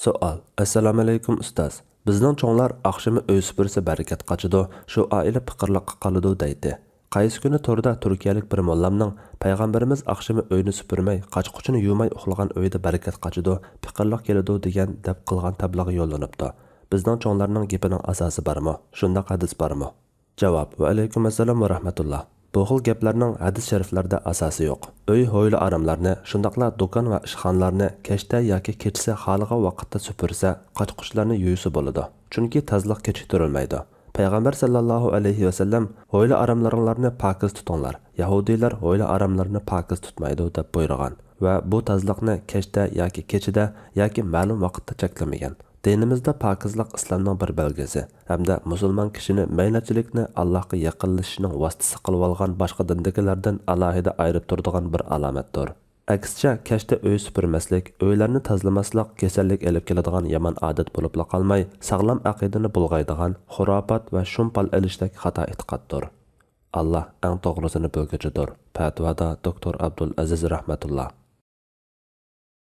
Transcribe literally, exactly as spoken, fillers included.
سوئال. ئەسسالامۇئەلەيكۇم ئۇستاز. بىزنىڭ چوڭلار ئاخشىمى ئۆي سۈپۈرسە بەرىكەت قاچىدۇ، شۇ ئائىلە پېقىرلىققا قالىدۇ دەيتتى. قايسى كۈنى توردا تۈركىيەلىك بىر موللامنىڭ پەيغەمبىرىمىز ئاخشىمى ئۆينى سۈپۈرمەي، قاچا-قۇچىنى يۇماي ئۇخلىغان ئۆيدە بەرىكەت قاچىدۇ، پېقىرلىق كېلىدۇ دېگەن دەپ قىلغان تەبلىغى يوللىنىپتۇ. بىزنىڭ چوڭلارنىڭ گېپىنىڭ ئاساسى بارمۇ؟ شۇنداق ھەدىس بارمۇ؟ جاۋاب. ۋەئەلەيكۇم ئەسسالام ۋە رەھمەتۇللا. بۇ خىل گەپلەرنىڭ ھەدىس شەرىفلەردە ئاساسى يوق. ئۆي ھويلا ئاراملارنى، شۇنداقلا دۇكان ۋە ئىشخانىلارنى كەچتە ياكى كېچىسى خالىغان ۋاقىتتا سۈپۈرسە، قاچا-قۇچلارنى يۇيسا بولىدۇ. چۈنكى تازىلىق كېچىكتۈرۈلمەيدۇ. پەيغەمبەر ساللاللاھۇ ئەلەيھى ۋەسەللەم، ھويلا ئاراملىرىڭلارنى پاكىز تۇتۇڭلار. يەھۇدىيلار ھويلا ئاراملىرىنى پاكىز تۇتمايدۇ، دەپ بۇيرۇغان ۋە بۇ تازىلىقنى كەچتە ياكى كېچىدە ياكى مەلۇم ۋاقىتتا چەكلىمىگەن. دىنىمىزدا پاكىزلىق ئىسلامنىڭ بىر بەلگىسى ھەمدە مۇسۇلمان كىشىنى مەينەتچىلىكنى ئاللاھقا يېقىنلىشىشنىڭ ۋاسىتىسى قىلىۋالغان باشقا دىندىكىلەردىن ئالاھىدە ئايرىپ تۇرىدىغان بىر ئالامەتتۇر. ئەكسىچە، كەچتە ئۆي سۈپۈرمەسلىك، ئۆيلەرنى تازىلىماسلىق كېسەللىك ئېلىپ كېلىدىغان يامان ئادەت بولۇپلا قالماي، ساغلام ئەقىدىنى بۇلغايدىغان خۇراپات ۋە شۇمپال ئېلىشتەك خاتا ئېتىقادتۇر. ئاللا ئەڭ توغرىسىنى بىلگۈچىدۇر. پەتىۋادا دوكتور ئابدۇل ئەزىز رەھمەتۇللا.